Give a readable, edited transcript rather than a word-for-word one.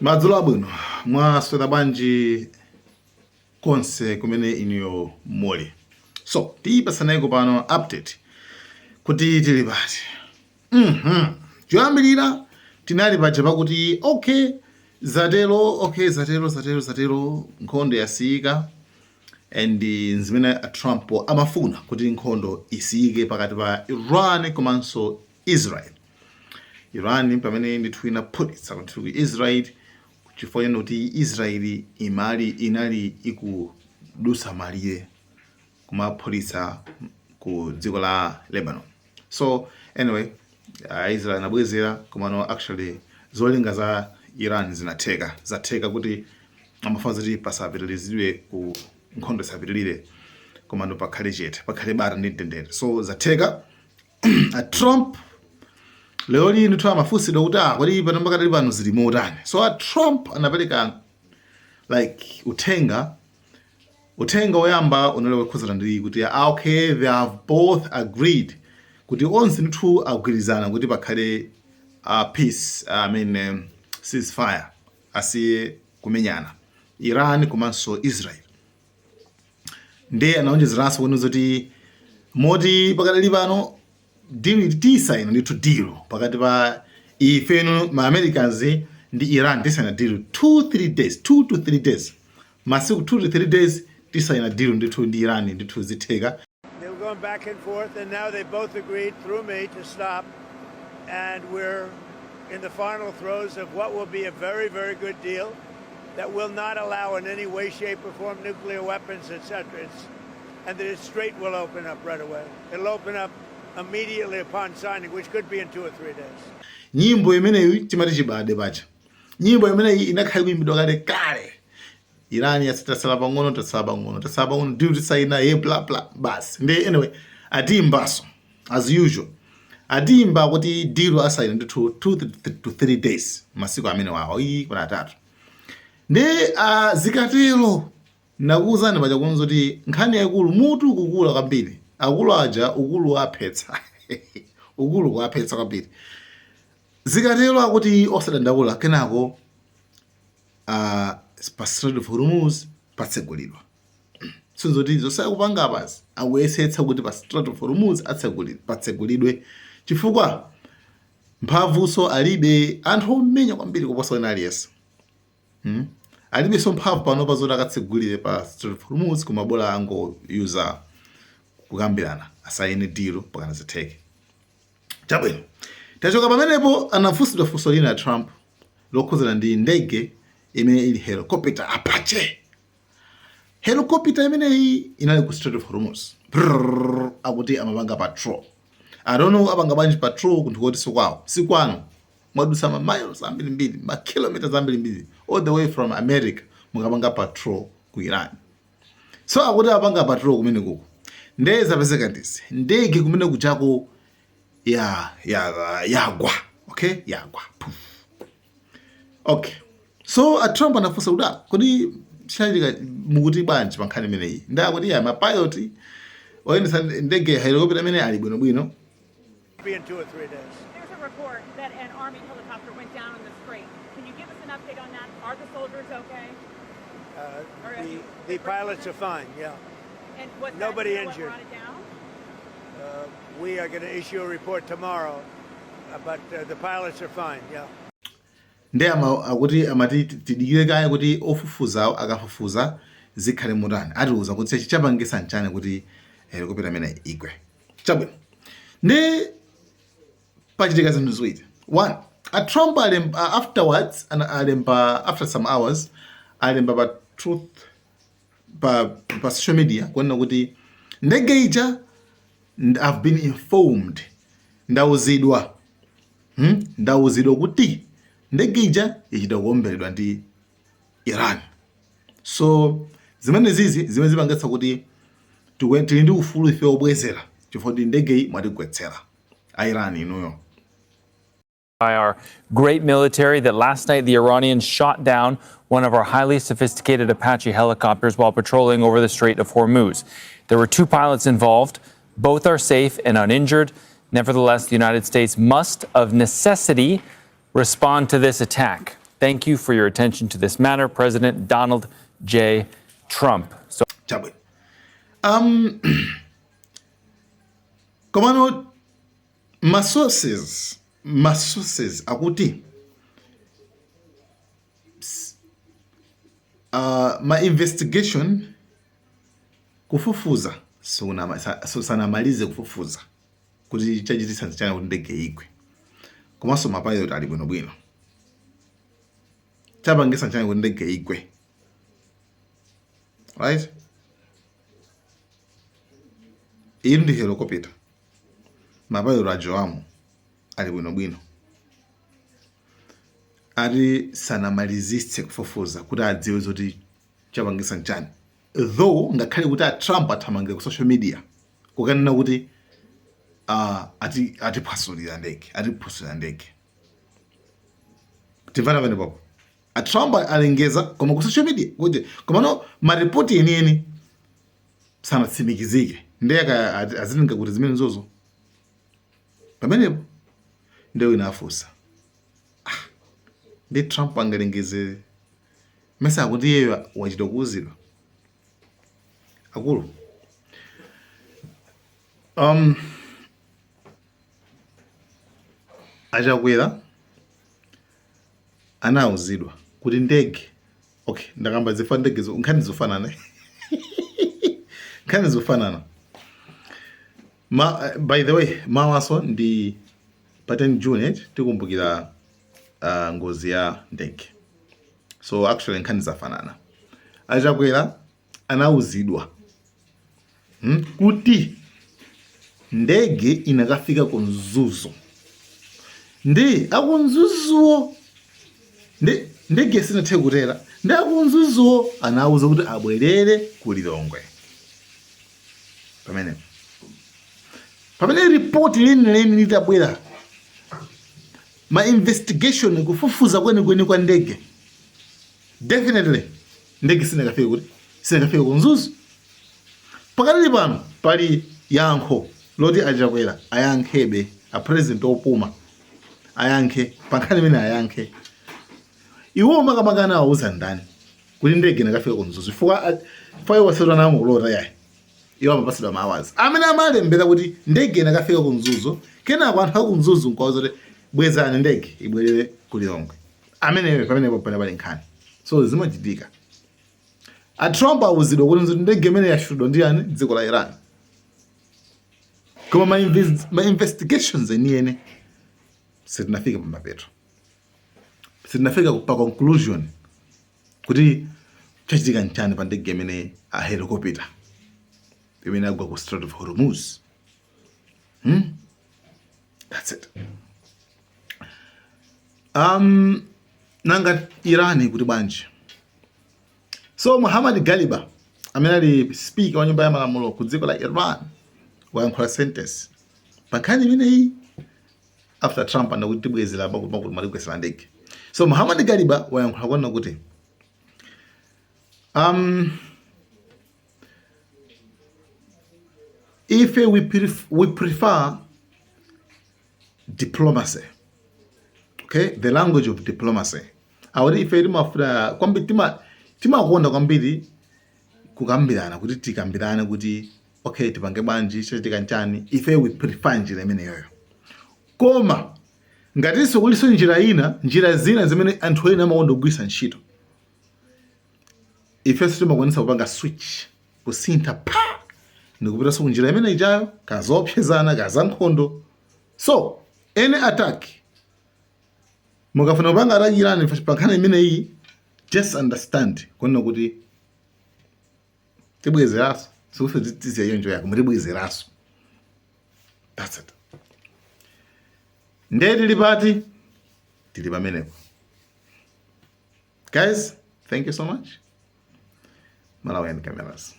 Madzulo abwino, mwaswera bwanji konse kumene inuyo muli? So tipasaneko pano update kuti tili pati. Choyambirira tinali paja pakuti okay, zatero, okay, zatero, zatero, zatero, nkhondo yasiyika and zimene Trump amafuna kuti nkhondo isiyike pakati pa Iran komanso Israel. Iran pamene ndithu inaphulitsa kunthu ku Israel chifukwa chani? Kuti Israel imali inali ikudusa malire kumaphulitsa ku dziko la Lebanon. So anyway, Israel anabwezera, komano actually zolinga za Iran zinatheka, zatheka kuti amafuna kuti pasapitirizidwe ku nkhondo, isapitirire, komano pakhale chete, pakhale bata ndi mtendere. So zatheka. A Trump lero lino ndithu amafunsidwa kuti, ah, kodi pano pakatali pano zili motani? So a Trump anapereka like uthenga. Uthenga woyamba unali wokhuzana ndi kuti, ah, okay, they have both agreed kuti onse ndithu agwirizana kuti pakhale peace, I mean, ceasefire, asiye kumenyana Iran komanso Israel. Ndiye anaonjezeranso kuona zoti moti pakadali pano deal tisaina ndithu, deal pakati pa ifenu ma Americans ndi Iran, tisaina deal 2 3 days, 2 to 3 days, masiku 2 to 3 days tisaina deal ndithu ndi Iran, ndithu zitheka. They were going back and forth, and now they both agreed through me to stop. And we're in the final throes of what will be a very, very good deal that will not allow in any way, shape, or form nuclear weapons, etc. And the strait will open up right away. It'll open up immediately upon signing, which could be in 2 or 3 days. Nyimbo imeneyi timati chibade pacha. Nyimbo imeneyi inakhala kuimbidwa kale kale. Iran yasi tasala pang'ono, tasala pang'ono, tasala pang'ono, deal tisaina ye, bla bla, basi. Ndi anyway atimbaso as usual, atimba kuti deal asaina ndithu 2 to 3 days, masiku amene wawo iyi kuna atatu. Ndi zikatero nakuwuzani paja kuonza kuti nkhani yaikulu mutu ukukula kwambiri, akulu aja ukulu aphetsa, ukulu kuaphetsa kwambiri. Zikatero akuti osadandaula, kenako pa Strait of Hormuz patsegulidwa. Sinzoti zosakupanga pasi, akuyesetsa kuti pa Strait of Hormuz patsegulidwe chifukwa mphamvuso alibe, anthu omenya kwambiri kuposa wina aliyense, Alibenso mphamvu pano pazoti akatsegulire pa Strait of Hormuz, koma bola angoyuza kukambirana, asaine deal pakana zitheke. Chabwino, tachoka pamenepo. Anafunsidwa funso lina Trump lokhuzana ndi ndege imene ili helicopter Apache. Helicopter imeneyi inali ku Strait of Hormuz. Brrr, akuti amapanga patrol. I don't know apanga bwanji patrol kunthu koti sikwawo, sikwanu, mwadusa ma miles ambirimbiri, ma kilometers ambirimbiri, all the way from America, mukapanga patrol ku Iran. So akuti apanga patrol kumene kuko, ndege zapezeka ndisi ndege kumene kuchako ya ya yagwa. Okay, yagwa. Poof. Okay, so a Trump anafunsa kuti, ah, kodi chachitika mukuti bwanji pa nkhani imeneyi? Ndakuti ya mapilot oyendetsa ndege ya helicopter imene ali bwinobwino. Be in 2 or 3 days. There's a report that an Army helicopter went down in the strait. Can you give us an update on that? Are the soldiers okay? Or have The pilots are fine, yeah. And was that, Nobody do you know what injured. brought it down? We are going to issue a report tomorrow, but the pilots are fine, yeah. Ndi akuti amati tidikire kaye kuti ofufuzawo akafufuza zikhale motani, atiuza kuti chapangisa nchani kuti helicopter imene igwe. Chabwino, ndi pachitika zinthu ziwiri. One, a Trump alemba afterwards, alemba after some hours, alemba pa Truth, pa social media kuonena kuti ndege ija, I've been informed, ndauzidwa, Ndauzidwa kuti ndege ija ichita kuomberedwa ndi Iran. So zimene zizi zimene zipangitsa kuti tili ndi ufulu ife obwezera chifukwa kuti ndege iyi mwatigwetsera a Iran inuyo. By our great military that last night the Iranians shot down one of our highly sophisticated Apache helicopters while patrolling over the Strait of Hormuz. There were two pilots involved. Both are safe and uninjured. Nevertheless, the United States must, of necessity, respond to this attack. Thank you for your attention to this matter, President Donald J. Trump. So Chabwino, komano ma sources akuti ma investigation, kufufuza, sanamalize kufufuza kuti chachititsa nchani kuti ndege igwe, komanso mapilot ali bwinobwino. Chapangisa nchani kuti ndege igwe, right? Iyi ndi helicopter, mapilot ajoamo ali bwinobwino. Ati sanamalizitse kufufuza kuti adziwe zoti chapangisa nchani, though ngakhale kuti a Trump athamangira ku social media kukanena kuti ati atiphwasulira ndege, atiphwasulira ndege. Timvana pene papo, a Trump alengeza koma ku social media kuti, komano maripoti enieni sanatsimikizike. Ndiye azilinga kuti zimene zozo pamenepo. Ndiye wina afunsa, ah, ndi Trump angalengeze mesa akuti iyeyo wachita kuuzidwa? Akulu, achakwera anauzidwa kuti ndege, okay, ndakamba zifa ndege nkhani zofanana, nkhani zofanana. Ma, by the way, mawaso ndi pa 10 June, eh, tikumbukira ngozi ya ndege. So actually nkhani zafanana. Achakwera anauzidwa, kuti ndege inakafika ku Mzuzu, ndi akumzuzuwo ndi ndege sinathe kutera, ndi akumzuzuwo anauza kuti abwerere ku Lilongwe. Pamene ripoti lenileni litabwera, ma investigation, kufufuza kwenikweni kwa ndege, definitely ndege sinakafike kuti, sinakafike ku Mzuzu. Pakatili pano pali yankho loti achakwera ayankhebe, a president opuma ayankhe pa nkhani imene, ayankhe iwo makamaka anawauza ndani kuti ndege inakafika ku Mzuzu, chifukwa iwo wasewera kulota yayi. Iwo amapasidwa mawazi amene amalembera kuti ndege inakafika ku Mzuzu, kenako anthu aku Mzuzu nkawauza kuti bwezani ndege ibwerere ku Lilongwe. Ameneyo pamenepo pene pali nkhani. So zimachitika, a Trump awuzidwa kuti ndege imene yashutidwa ndi yani, dziko la Iran, koma ma investigations eniene sitinafika pamapeto, sitinafika pa conclusion kuti chachitika nchani pa ndege imene, a helicopter imene agwa ku Strait of Hormuz. That's it. Nanga Iran kuti bwanji? So Muhammad Ghalibaf, amene ali speaker wa nyumba ya malamulo ku dziko la Iran, wayankhula sentence pa nkhani imeneyi after Trump anakuti tibwezera pakuti pakuti mwatigwesera ndege. So Muhammad Ghalibaf wayankhula kuona kuti ife we prefer diplomacy, okay, the language of diplomacy. Awati ife timafuna kwambiri, timakonda kwambiri kukambirana, kuti tikambirane kuti okay, tipange bwanji, chachitika nchani. Ife we prefer njira imeneyoyo, koma ngatinso kulinso njira ina, njira zina zimene anthu ena amakonda kugwiritsa ntchito, ifenso timakwanisa kupanga switch, kusintha pa ndikupitanso kunjira imene ijayo, kazopsezana, kazankhondo. So any attack, mukafuna kupanga attack Iran pa nkhani imeneyi, just understand kuona kuti tibwezeraso, sikuti tiziya iyo njo yako, mutibwezeraso. That's it. Ndiye tili pati? Tili pamenepo, guys. Thank you so much. Malawian Cameras.